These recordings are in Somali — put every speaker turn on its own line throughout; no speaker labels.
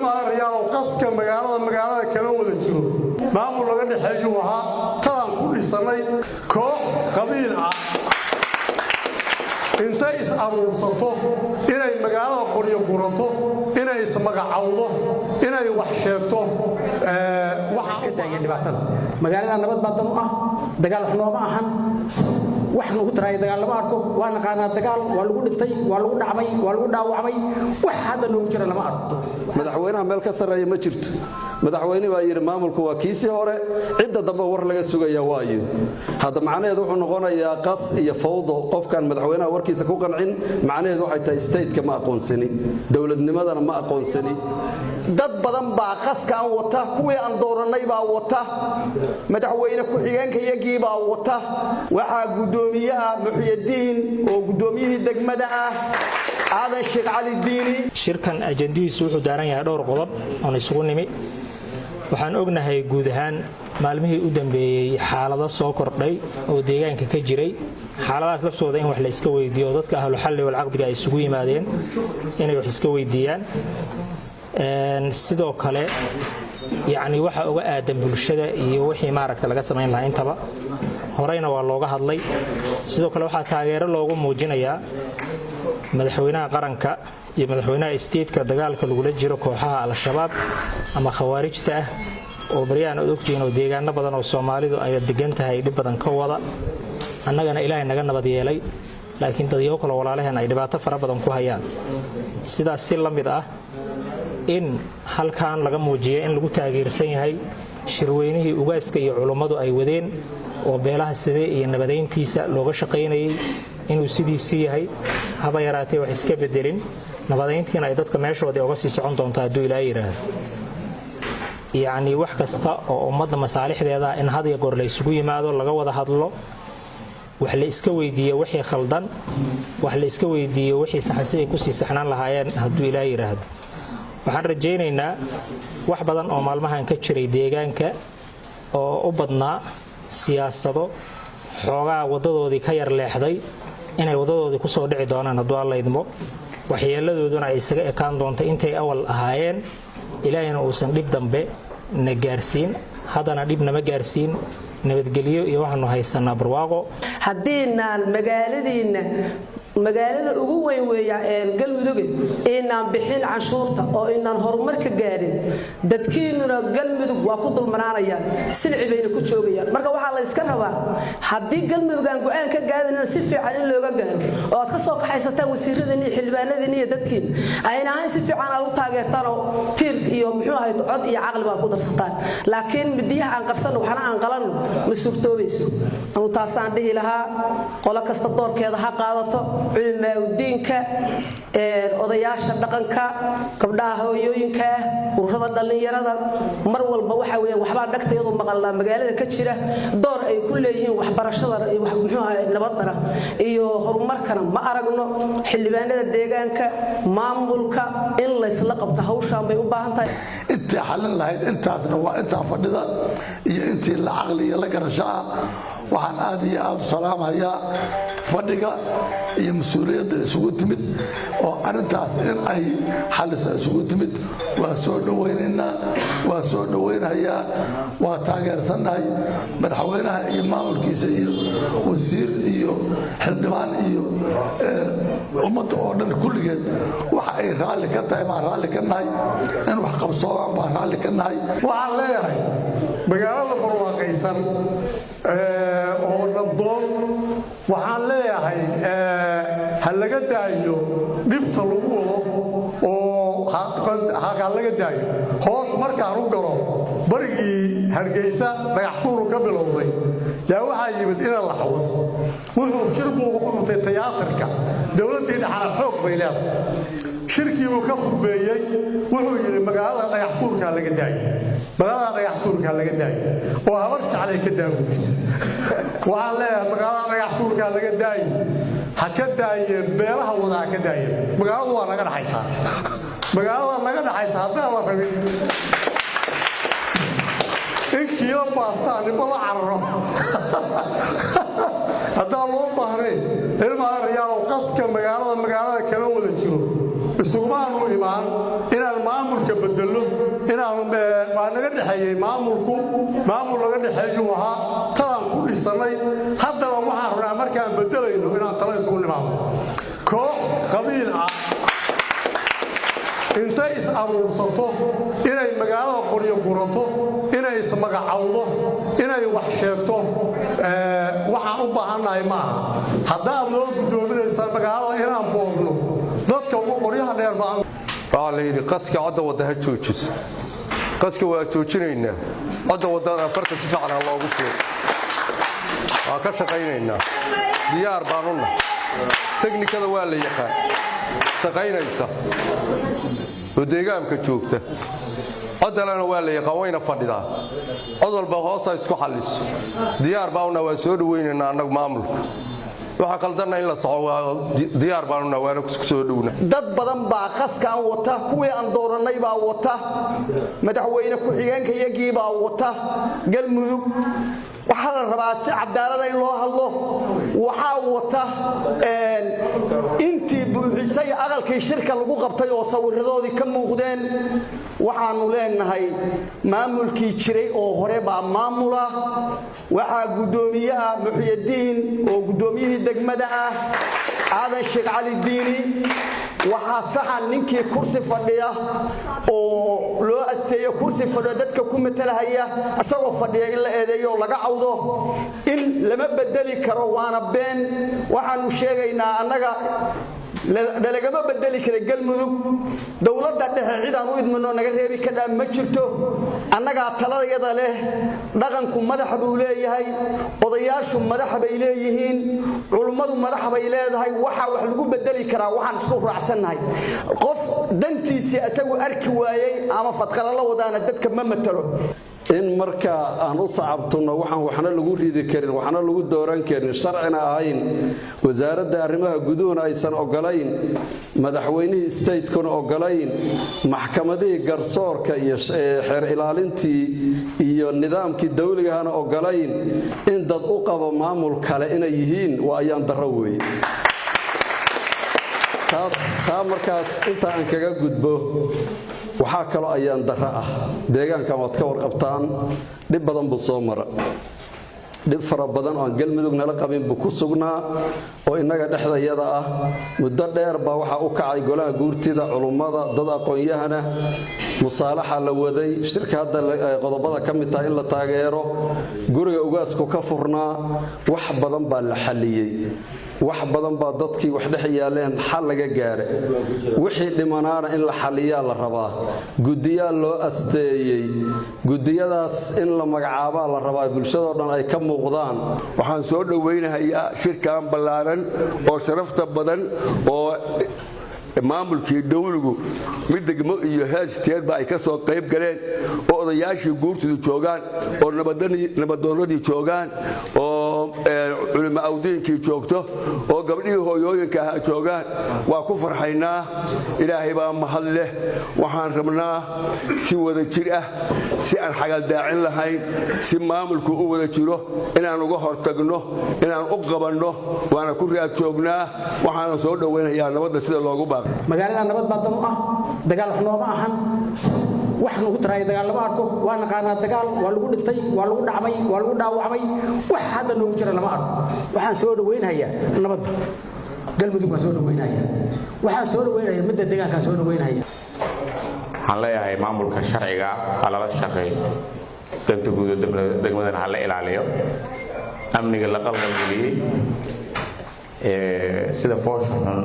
Ilmaadayaalow, qaska magaalada kama wada jiro. Maamul laga dhexeeyuu ahaa, tadaan ku dhisannay. Koox qabiil ah intay is aruursato, inay magaalada qoryo gurato, inay ismagacowdo, inay wax sheegto.
Iska daayeen dhibaatada magaalada. Nabad baa dan u ah, dagaal wax nooma ahan. Wax nagu taraaya dagaal lama arko. Waa naqaanaa dagaal, waa lagu dhintay, waa lagu dhacmay, waa lagu dhaawacmay. Wax hadda noogu jira lama arko.
Madaxweynaha meel ka sarreeya ma jirto. Madaxweyne baa yidhi maamulku waa kiisii hore, cidda dambe war laga sugaya waayo. Hadda macnaheedu wuxuu noqonayaa qas iyo fawdo. Qofkaan madaxweynaha warkiisa ku qancin, macnaheedu waxay tahay stateka ma aqoonsani, dowladnimadana ma aqoonsani.
Dad badan baa qaskaan wata. Kuwii aan doorannay baa wata, madaxweyne ku-xigeenkayagii baa wata, waxaa guddoomiye ah Muxyadiin oo guddoomiyihii degmada ah, Aadan Sheekh Cali Diini.
Shirkan ajandihiisu wuxuu daaran yahay dhowr qodob oon isugu nimi. Waxaan ognahay guud ahaan maalmihii u dambeeyey xaalado soo kordhay oo deegaanka ka jiray. Xaaladahaas laftooda in wax la iska weydiiyo oo dadka ahlu xalli wal caqdiga ay isugu yimaadeen inay wax iska weydiiyaan. Sidoo kale, yacni, waxa uga aadan bulshada iyo wixii maaragta laga samayn lahaa intaba horeyna waa looga hadlay. Sidoo kale waxaa taageero loogu muujinayaa madaxweynaha qaranka iyo madaxweynaha stateka dagaalka lagula jiro kooxaha Al-Shabaab ama Khawaarijta ah, oo baryahan aad ogtihiin oo deegaano badan oo Soomaalidu ay degan tahay dhib badan ka wada. Annagana Ilaahay naga nabad yeelay, laakiin dadyo kale walaalaheen ay dhibaato fara badan ku hayaan. Sidaas si la mid ah in halkan laga muujiya in lagu taageersan yahay shirweynihii ugaaska iyo culummadu ay wadeen oo beelaha sidee iyo nabadayntiisa looga shaqaynayay, inuu sidiisii yahay, haba yaraatee wax iska bedelin, nabadayntiina ay dadka meeshoodii oga sii socon doonto hadduu Ilaa yidhaahdo. Yacnii, wax kasta oo ummadda masaalixdeeda in had iyo goor la isugu yimaado, laga wada hadlo, wax la iska weydiiyo wixii khaldan, wax la iska weydiiyo wixii saxan, siday kusii saxnaan lahaayeen hadduu Ilaa yidhaahdo. Waxaan rajaynaynaa wax badan oo maalmahan ka jiray deegaanka oo u badnaa siyaasado xoogaa waddadoodii ka yar leexday inay waddadoodii kusoo dhici doonaan hadduu Alla idmo, waxyeeladooduna ay isaga ekaan doonto intay awal ahaayeen. Ilaahayna uusan dhib dambe na gaarsiin. Haddana dhib nama gaarsiin, nabadgelyo iyo waxaanu haysanaa barwaaqo.
Haddiinaan magaaladiinna, magaalada ugu weyn weeya Galmuduge, inaan bixin canshuurta oo inaan horumar ka gaarin, dadkiinnuna Galmudug waa ku dulmanaanayaan, silci bayna ku joogayaan. Marka waxaa la yska rabaa, haddii Galmudug aan go-aan ka gaadinina, si fiican in looga gaaro oo aad ka soo kaxaysataan wasiiradiin iyo xildhibaanadiin iyo dadkiin ayna ahayn, si fiican aad u taageertaan oo tiir iyo muxuu ahayd cod iyo caqli baad ku darsataan. Laakiin midiyaha aan qarsanno, waxna aan qalanno, ma suurtoobayso. Anu taasaan dhihi lahaa: qolo kasta doorkeeda ha qaadato, culimaaudiinka, odayaasha dhaqanka, gabdhaha hooyooyinka, ururada dhallinyarada. Mar walba waxa weeyaan waxbaa dhagtayadu maqalnaa magaalada ka jira. Door ay ku leeyihiin waxbarashadana iyo muxuu ahay nabadana iyo horumarkana ma aragno. Xildhibaanada deegaanka, maamulka in laysla qabto hawshaan bay u baahan tahay.
Intii xallin lahayd intaasna waa intaan fadhida iyo intii la caqli iyo la garasho ah. Waxaan aad iyo aad u salaamhayaa fadhiga iyo mas-uuliyadda isugu timid oo arrintaas in ay xalliso isugu timid. Waa soo dhowaynaynaa, waa soo dhowaynhayaa, waa taageersannahay madaxweynaha iyo maamulkiisa iyo wasiir iyo xildhibaan iyo ummadda oo dhan kulligeed. Waxa ay raalli ka tahay baan raalli ka nahay, in wax qabsoomaan baan raalli ka nahay.
Waxaan leeyahay magaalada barwaaqaysan oo nabdoon, waxaan leeyahay ha laga daayo dhibta lagu wado oo ha laga daayo. Hoos markaan u galo, barigii Hargeysa dhagaxtuuru ka bilowday yaa waxaa yimid ina Laxwas. Wuxuu shir buu ku qabtay tiyaatarka. Dowladdii dhexaa xoog bay leedahay. Shirkii buu ka khudbeeyey. Wuxuu yidhi: "Magaalada dhagaxtuurkaa laga daayo, magaalada dhagaxtuurkaa laga daayo oo Habar Jeclay ka daabuy." Waxaan leeyahay magaalada dhagaxtuurkaa laga daayo, ha ka daayeen beelaha wada, ha ka daayeen. Magaaladu waa naga dhaxaysaa, magaalada naga dhaxaysa. Haddaan la rabin in kiilo baastaa nimbo la cararo, haddaan loo baahnayn, ilmaadayaalow, qaska magaalada kama wada jiro. Isugumaanu imaan inaan maamulka bedello, inaan waa naga dhexeeyey maamulku, maamul naga dhexeeyuu ahaa, talaan ku dhisannay. Haddana waxaan rabnaa markaan bedelayno inaan tala isugu nimaadno. Koox qabiil ah intay is aruursato, inay magaalada qoryo gurato, inay ismagacawdo, inay wax sheegto, waxaan u baahannahay maaha. Haddaad noo guddoominaysaan magaalada inaan boobno, dadka ugu qoryaha dheer baan.
Waxaa la yidhi, qaska codda wadda ha joojiso. Qaska waa joojinaynaa, codda waddana farta si fiican ha loogu fiiro. Waa ka shaqaynaynaa, diyaar baanuna. Teknikada waa la yaqaan, shaqaynaysa oo deegaanka joogta. Coddalena waa la yaqaan, wayna fadhidaa. Cod walba hoosa isku xalliso. Diyaar baanuna, waa soo dhowaynaynaa annagu maamulka. Waxa qaldanna in la soco waa diyaar baanuna, waana ku soo dhowna.
Dad badan baa qaskan wata, kuwii aan doorannay baa wata, madaxweyne ku-xigeenka iyagii baa wata. Galmudug waxaa la rabaa si cadaalada in loo hadlo. Waxaa wata intii buuxisay aqalkii shirka lagu qabtay oo sawiradoodii ka muuqdeen. Waxaannu leenahay, maamulkii jiray oo hore baa maamula. Waxaa guddoomiye ah Muxyadiin oo guddoomiyihii degmada ah, Aadan Sheekh Cali Diini. Waxaa saxa ninkii kursi fadhiya oo loo asteeyo kursi fadhiyo dadka ku matalahaya, isagoo fadhiya in la eedeeyo oo laga cawdo in lama bedeli karo, waana been. Waxaanu sheegaynaa, annaga nalagama bedeli kara Galmudug. Dowladda dhexe cidaan u idmino naga reebi kadhaa ma jirto. Annagaa taladayada leh. Dhaqanku madax buu leeyahay, odayaashu madax bay leeyihiin, culummadu madax bay leedahay. Waxaa wax lagu bedeli karaa waxaan isku raacsannahay. Qof dantiisii isagu arki waayey ama fadqalalo wadaana dadka ma matalo.
In marka aan u sacabtunno waxaan waxna lagu ridi karin, waxna lagu dooran karin, sharcina ahayn, wasaaradda arrimaha guduhuna aysan ogolayn, madaxweynihii statekuna ogolayn, maxkamadihii garsoorka iyo xeer ilaalintii iyo nidaamkii dawligahana ogolayn, in dad u qabo maamul kale inay yihiin, waa ayaan darro weeye taas. Taa markaas inta aan kaga gudbo, waxaa kaloo ayaan darro ah, deegaankan waad ka warqabtaan, dhib badan buu soo mara. Dhib fara badan oo aan Galmudug nala qabin buu ku sugnaa oo innaga dhexdayada ah. Muddo dheer baa waxaa u kacay golaha guurtida, culummada, dad aqoon-yahana, musaalaxa la waday. Shirka hadda qodobada ka mid tahay in la taageero, guriga ugaasku ka furnaa. Wax badan baa la xalliyey, wax badan baa dadkii wax dhex yaaleen xal laga gaara. Wixii dhimanaana in la xaliyaa la rabaa. Guddiyaa loo asteeyey, gudiyadaas in la magacaabaa la rabaa, bulshadoo dhan ay ka muuqdaan.
Waxaan soo dhowaynahayaa shirkan ballaaran oo sharafta badan oo maamulkii dawligu mid degmo iyo heer state-ba ay ka soo qayb galeen, oo odayaashii guurtidu joogaan, oo nabadoonnadii joogaan, oo culimo awdiinkii joogto, oo gabdhihii hooyooyinka ahaa joogaan. Waa ku farxaynaa, Ilaahay baa mahad leh. Waxaan rabnaa si wada jir ah, si aan xagaldaacin lahayn, si maamulku u wada jiro inaan uga hortagno, inaan u qabanno, waana ku raad joognaa. Waxaana soo dhowaynayaa nabadda sida loogu baaqay.
Magaalada nabad baa dan u ah, dagaal wax nooma ahan. Wax nagu taraaya dagaal lama arko. Waa naqaanaa dagaal, waa lagu dhintay, waa lagu dhacmay, waa lagu dhaawacmay. Wax hadda noogu jira lama arko. Waxaan soo dhawaynayaa nabadda Galmudug baan soo dhawaynaya. Waxaan soo dhawaynaya midda deegaankaan soo dhawaynaya.
Waxaan leeyahay, maamulka sharciga ha lala shaqeeyo, danta guud oo degmadana ha la ilaaliyo. Amniga la qalqalgeliyey sida foosha xun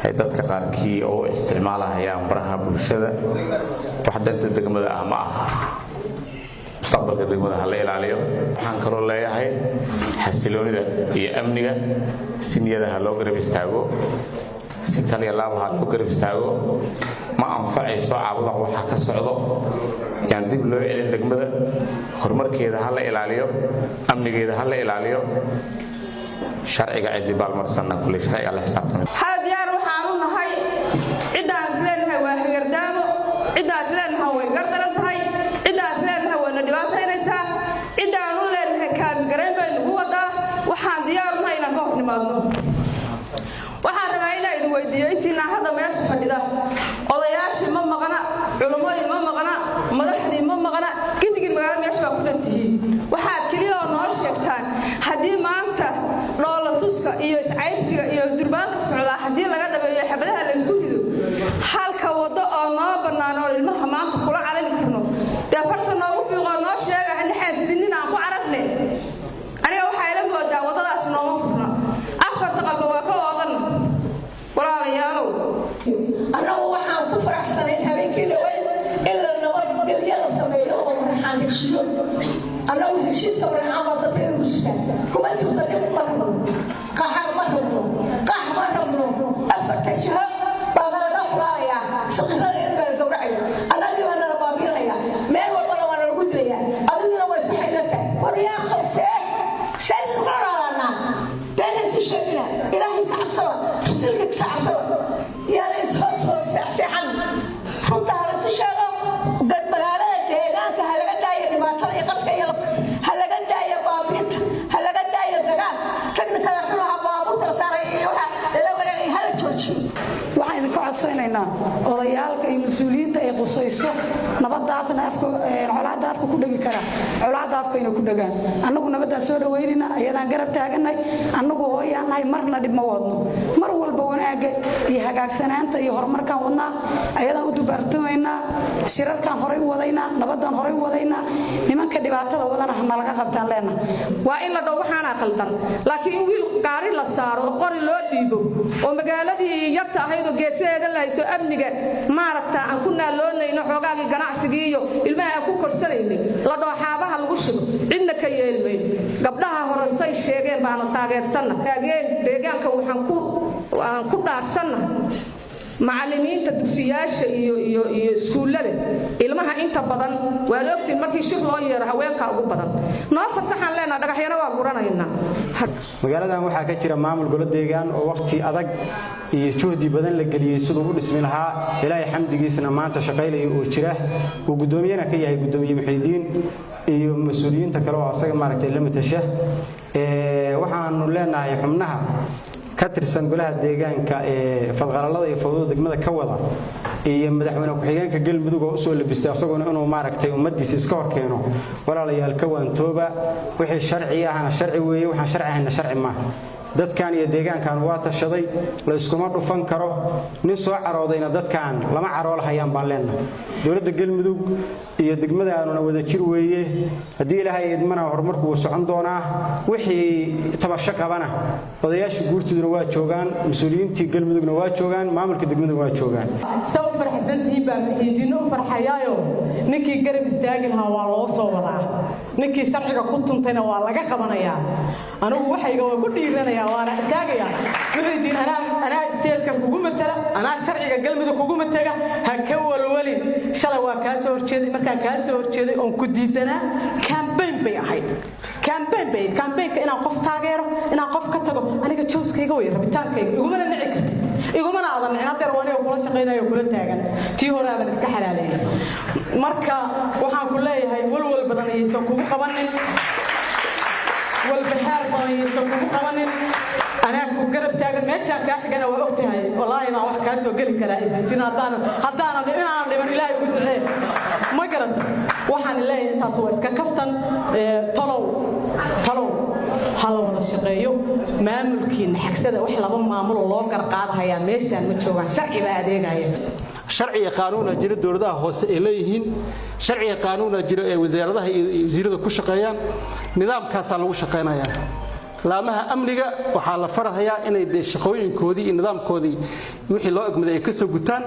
ay dadka qaarkii oo isticmaalahayaan baraha bulshada, wax danta degmada ah ma aha. Mustaqbalka degmada ha la ilaaliyo. Waxaan kaloo leeyahay, xasiloonida iyo amniga si niyada ha loo garab istaago, si kaliya laaba ha loo garab istaago. Ma anfacayso caabudan waxa ka socdo. Yaan dib loo celin degmada, horumarkeeda ha la ilaaliyo, amnigeeda ha la ilaaliyo. Sharciga ciddii baalmarsanna kulli sharciga la xisaabtamay.
Hal diyaar waxaanu nahay ciddaan is leenahay waa hagardaamo, ciddaan is leenahay way gardaran tahay, ciddaan is leenahay wayna dhibaataynaysaa, ciddaanu leenahay kaabigarayn bay nagu wadaa. Waxaan diyaar u nahay inaan ka hor nimaadno. Waxaan rabaa inaan idin weydiiyo intiina hadda meesha fadhida. Madaxdii ma maqna. Gidigii magaalada meesha baa ku dhan tihiin. Waxaad keliya oo noo sheegtaan, haddii maanta dhoolatuska iyo iscayrsiga iyo durbaanka socdaa haddii laga dhabeeyo, xabadaha la isku rido, halka waddo oo noo bannaan oo ilmaha maanta kula carari karno, dee farta noogu fiiqoo noo sheega. Hanaxaasidinin aan ku cararne. Aniga waxaa ila moodaa waddadaas nooma furna. Afarta qalba waa ka oodan, walaalayaalow.
Annagu waxaan ku faraxsanayn habeenkii dhaweyn in la nabadgelyo la sameeyo oo Maraxaan heshiiyo. Annagu heshiiska Maraxaan baa dadka ku jirtaa, kuma jirto dhib. Ma rabno qaxar, ma rabno qax, ma rabno. Afarta jiho baa nalaga kulaalayaa, saqiiradeeda baa la gowracaya, annagii baa nala baabiinaya, meel walbana waa nalagu dilaya, adiguna way saxaydan tahay. War yaa khawsee, saynu kula noolaanaa? Been isu sheegina. Ilaahay ka cabsada, Rasuulka ka cabsada, yaana ishoos hoos seexseexan. Runta ha laisu sheego. Magaalada deegaanka ha laga daayo dhibaatada iyo qaska iyo labka, ha laga daayo baabiinta, ha laga daayo dagaalka. Technikada xunaha baabuurta la saaraya iyo waxa lala wareegaya hala joojiyo.
Waxaan idinka codsanaynaa odayaalka iyo mas-uuliyiinta ay qusayso nabadaasna, afka colaadda afka ku dhegi kara, colaadda afka inay ku dhegaan. Annagu nabaddaan soo dhaweynayna, ayadaan garab taagannahay. Annagu hooyaan nahay, marna dhib ma wadno. Mar walba wanaagga iyo hagaagsanaanta iyo horumarkaan wadnaa, ayadaan u dubaartamaynaa, shirarkaan horay u wadaynaa, nabaddaan horay u wadaynaa. Nimanka dhibaatada wadana ha nalaga qabtaan leenahay.
Waa in la dhow waxaana khaldan, laakiin in wiil gaari la saaro oo qori loo dhiibo oo magaaladii yarta ahaydoo geesaheeda la haysto, amniga maaragta aan ku naaloonayno, xoogaagii ganacsigii iyo ilmaha aan ku korsanaynay la dhooxaabaha lagu shigo, cidna ka yeelmayno. Gabdhaha hore say sheegeen baana taageersanna. Deegaanka waxaan ku aan ku dhaarsannahay macallimiinta dugsiyaasha iyo iskuullada. Ilmaha inta badan waad ogtiin, markii shir loo yeero haweenkaa ugu badan. Noo fasaxaan leenaha, dhagaxyana waa guranaynaa.
Magaaladan waxaa ka jira maamul golo deegaan oo wakhti adag iyo juhdi badan la geliyey siduu u dhismi lahaa. Ilaahay xamdigiisna maanta shaqaynaya oo jira, uu guddoomiyena ka yahay Gudoomiye Muxiidiin iyo mas-uuliyiinta kale oo asaga maaragtay la matasha. Waxaanu leenahay xubnaha ka tirsan golaha deegaanka ee fadqalalada iyo fowdada degmada ka wada iyo madaxweyne ku-xigeenka Galmudug oo usoo labistay asaguna inuu maaragtay ummadiisa iska hor keeno, walaalayaal, ka waantooba. Wixii sharci ahna sharci weeye, waxaan sharci ahayna sharci maaha. Dadkan iyo deegaankan waa tashaday, la iskuma dhufan karo. Nin soo caroodayna dadkan lama caroolahayaan baan leenahay. Dowladda Galmudug iyo degmadaanuna wada jir weeye. Haddii Ilaahay idmana, horumarku wuu socon doonaa. Wixii tabasho qabana, odayaasha guurtiduna waa joogaan, mas-uuliyiintii Galmudugna waa joogaan, maamulka degmaduna waa joogaan.
Saa u farxsantihiin baa Muxiidiinno u farxayaayo. Ninkii garab istaagi lahaa waa loo soo wadaa, ninkii sharciga ku tuntayna waa laga qabanayaa. Anigu waxayga waa ku dhiiranayaa, waana istaagayaa. Muxiidiin, anaa state-kan kugu matala, anaa sharciga Galmudug kugu matala. Ha ka walwalin. Shalay waa kaa soo horjeeday. Markaan kaa soo horjeeday oon ku diidanaa, campaign bay ahayd, campaign bay ahayd. Campaignka inaan qof taageero, inaan qof ka tago, aniga jawskayga way, rabitaankayga. Igumana nici kartid, igumana adan nicin. Hadeer waa aniga kula shaqaynayo, kula taagan. Tii hore aaban iska xalaalayna. Marka waxaan ku leeyahay, walwal badan ayaysan kugu qabanin, walbahaar badan ayaysan kugu qabanin. Anaa ku garab taagan, meeshaan kaa xigana waa og tahay. Wallaahi baan wax kaa soo geli karaa aysan jirin, haddaanan inaanan dhiban. Ilaahay ugu ducee, ma garan. Waxaan leeyahay intaas waa iska kaftan. Talow, talow, ha la wada shaqeeyo. Maamulkiina xagsada. Wax laba maamuloo loo garqaadahayaa meeshaan ma joogaan, sharci baa adeegaya.
Sharciga qaanuuna jira dowladaha hoose ay leeyihiin, sharciga qaanuuna jira ee wasaaradaha iyo wasiirada ku shaqeeyaan. Nidaamkaasaa lagu shaqaynayaa. Laamaha amniga waxaa la farahayaa inay dee shaqooyinkoodii iyo nidaamkoodii wixii loo egmaday ay ka soo gutaan.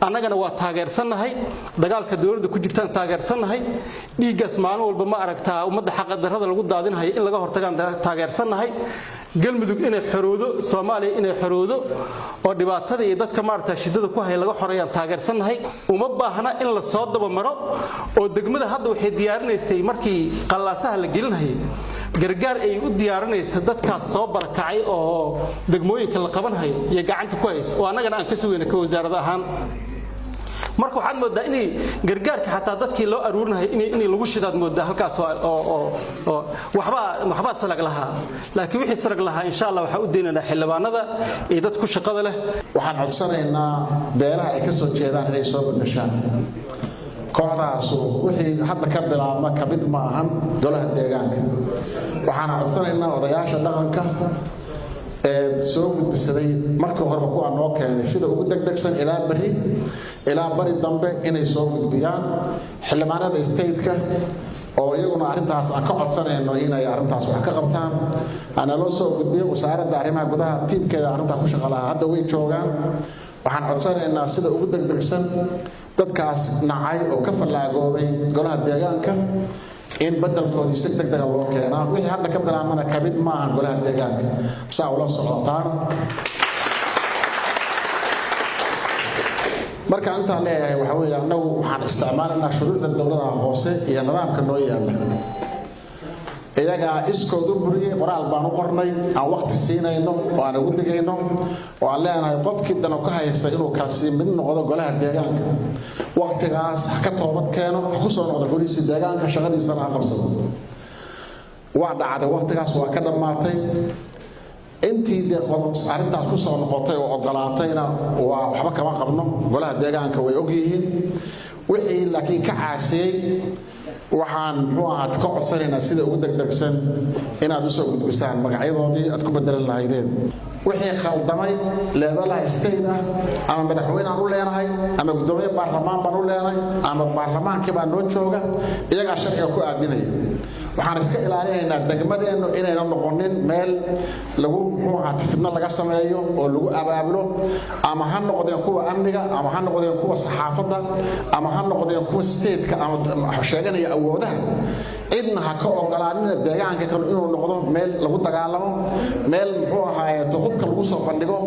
Annagana waa taageersannahay dagaalka dowladda ku jirtaan, taageersannahay dhiiggaas maalin walba ma aragtaa ummadda xaqadarrada lagu daadinhayo in laga hortagaan, taageersannahay Galmudug inay xorowdo, Soomaaliya inay xorowdo oo dhibaatada iyo dadka maaragta shidada ku haya laga xoreeyaan taageersannahay. Uma baahna in la soo dabamaro oo degmada hadda waxay diyaarinaysay markii qallaasaha la gelinayay gargaar ay u diyaarinaysa dadkaas soo barakacay oo degmooyinka la qabanhayo iyo gacanta ku hayso, oo annagana aan ka sugayna ka wasaarad ahaan. Marka waxaad moodaa inay gargaarka xataa dadkii loo aruurinayo inay lagu shidaad moodaa halkaas oo waxbaa salag lahaa. Laakiin wixii salag lahaa, insha Allah, waxaa u deynaynaa xildhibaanada iyo dad ku shaqada leh.
Waxaan codsanaynaa beelaha ay ka soo jeedaan inay soo bedeshaan. Kooxdaasu wixii hadda ka bilaabma kamid ma ahan golaha deegaanka. Waxaan codsanaynaa odayaasha dhaqanka ee soo gudbisaday markii horeba, kuwa noo keenay, sida ugu degdegsan ilaa berri, ilaa bari dambe inay soo gudbiyaan. Xildhibaanada stateka oo iyaguna arrintaas aan ka codsanayno inay arrintaas wax ka qabtaan hana loo soo gudbiyo. Wasaaradda arrimaha gudaha tiimkeeda arrintaa ku shaqo lahaa hadda way joogaan. Waxaan codsanaynaa sida ugu degdegsan dadkaas nacay oo ka fallaagoobay golaha deegaanka in badelkoodii si degdega loo keenaa. Wixii hadda ka bilaabmana kamid maaha golaha deegaanka, saa ula socotaan. Marka intaan leeyahay waxa weeye, annagu waxaan isticmaalaynaa shuruucda dowladaha hoose iyo nidaamka noo yaalla. Iyagaa iskood u buriyey. Qoraal baan u qornay aan waqti siinayno oo aan ugu digayno oo aan leenahay qofkii dano ka haysta inuu kaasi mid noqdo golaha deegaanka, waqtigaas ha ka toobad keeno, ha ku soo noqdo golihiisii deegaanka, shaqadiisana ha qabsado. Waa dhacday, waqtigaas waa ka dhammaatay. Intii dee arrintaas ku soo noqotay oo ogolaatayna waa waxba kama qabno, golaha deegaanka way ogyihiin wixii. Laakiin ka caasiyey waxaan, muxuu ahaa, ka codsanaynaa sida ugu degdegsan inaad usoo gudbisaan magacyadoodii aad ku bedelan lahaydeen. Wixii khaldamay leebelaha state ah, ama madaxweyne aan u leenahay ama guddoomiye baarlamaan baan u leenahay ama baarlamaankii baa noo jooga, iyagaa sharciga ku aadinaya. Waxaan iska ilaalinaynaa degmadeennu inayna noqonin meel lagu, muxuu ahaa, fidno laga sameeyo oo lagu abaabulo, ama ha noqdeen kuwa amniga, ama ha noqdeen kuwa saxaafadda, ama ha noqdeen kuwa stateka ama sheeganaya awoodaha. Cidna ha ka ogolaanina deegaanka kale inuu noqdo meel lagu dagaalamo, meel, muxuu ahaaye, hubka lagu soo bandhigo.